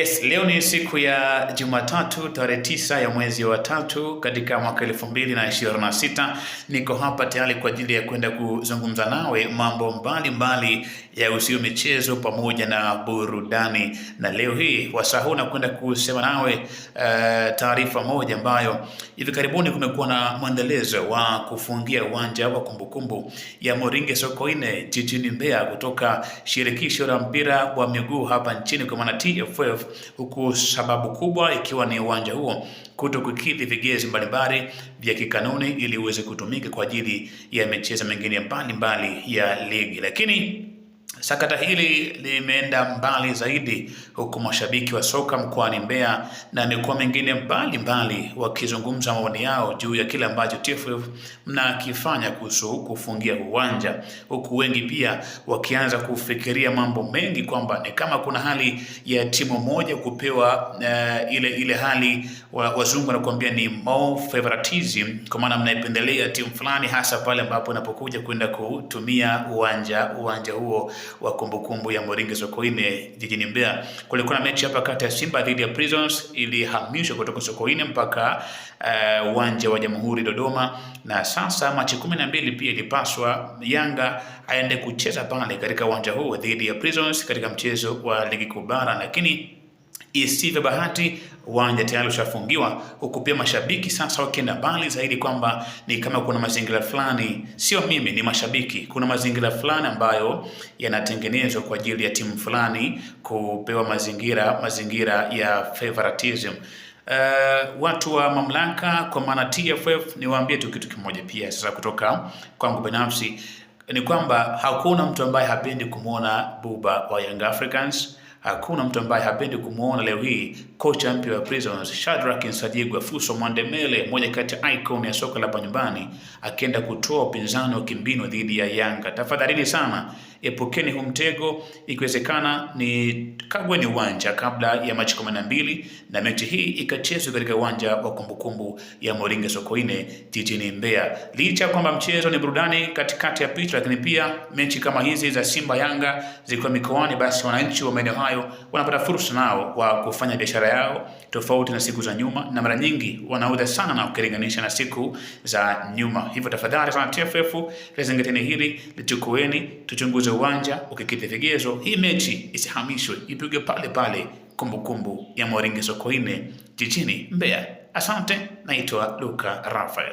Yes, leo ni siku ya Jumatatu tarehe 9 ya mwezi wa tatu katika mwaka 2026. Niko hapa tayari kwa ajili ya kwenda kuzungumza nawe mambo mbalimbali ya usio michezo pamoja na burudani, na leo hii wasaa huu nakwenda kusema nawe taarifa moja ambayo hivi karibuni kumekuwa na mwendelezo wa kufungia uwanja wa kumbukumbu ya Moringe Sokoine jijini Mbeya kutoka shirikisho la mpira wa miguu hapa nchini kwa maana TFF, huku sababu kubwa ikiwa ni uwanja huo kuto kukidhi vigezo mbalimbali vya kikanuni ili uweze kutumika kwa ajili ya michezo mingine mbalimbali ya ligi. Lakini sakata hili limeenda mbali zaidi, huku mashabiki wa soka mkoani Mbeya na mikoa mingine mbalimbali wakizungumza maoni yao juu ya kile ambacho TFF mnakifanya kuhusu kufungia uwanja, huku wengi pia wakianza kufikiria mambo mengi kwamba ni kama kuna hali ya timu moja kupewa ile hali wazungu wanakuambia ni more favoritism, kwa maana mnaipendelea timu fulani, hasa pale ambapo inapokuja kwenda kutumia uwanja huo wa kumbukumbu ya Moringe Sokoine jijini Mbeya. Kulikuwa na mechi hapa kati ya Simba dhidi ya Prisons, ilihamishwa kutoka Sokoine mpaka uwanja wa Jamhuri Dodoma, na sasa Machi 12 pia ilipaswa Yanga aende kucheza pale katika uwanja huo dhidi ya Prisons katika mchezo wa ligi kuu bara, lakini isivyo bahati uwanja tayari ushafungiwa, huku pia mashabiki sasa wakienda mbali zaidi kwamba ni kama kuna mazingira fulani, sio mimi, ni mashabiki, kuna mazingira fulani ambayo yanatengenezwa kwa ajili ya timu fulani kupewa mazingira ya favoritism. Watu wa mamlaka kwa maana TFF, niwaambie tu kitu kimoja pia sasa kutoka kwangu binafsi ni kwamba hakuna mtu ambaye hapendi kumwona Buba wa Young Africans. Hakuna mtu ambaye hapendi kumwona leo hii kocha mpya wa Prisons Shadrack Nsajigwa Fuso Mwandemele, moja kati ya icon ya soka la hapa nyumbani, akienda kutoa upinzani wa kimbinu dhidi ya Yanga. Tafadhalini sana, epukeni huu mtego, ikiwezekana ni kagweni uwanja kabla ya Machi 12 na mechi hii ikachezwa katika uwanja wa kumbukumbu ya Moringe Sokoine jijini Mbeya. Licha ya kwamba mchezo ni burudani katikati ya picha, lakini pia mechi kama hizi za Simba Yanga zikiwa mikoani, basi wananchi wa maeneo hayo wanapata fursa nao wa kufanya biashara yao tofauti na siku za nyuma, na mara nyingi wanauza sana na ukilinganisha na siku za nyuma. Hivyo tafadhali sana TFF, lizingatieni hili, lichukueni, tuchunguze uwanja ukikidhi vigezo, hii mechi isihamishwe, ipigwe pale pale kumbukumbu ya Moringe Sokoine jijini Mbeya. Asante, naitwa Luka Rafael.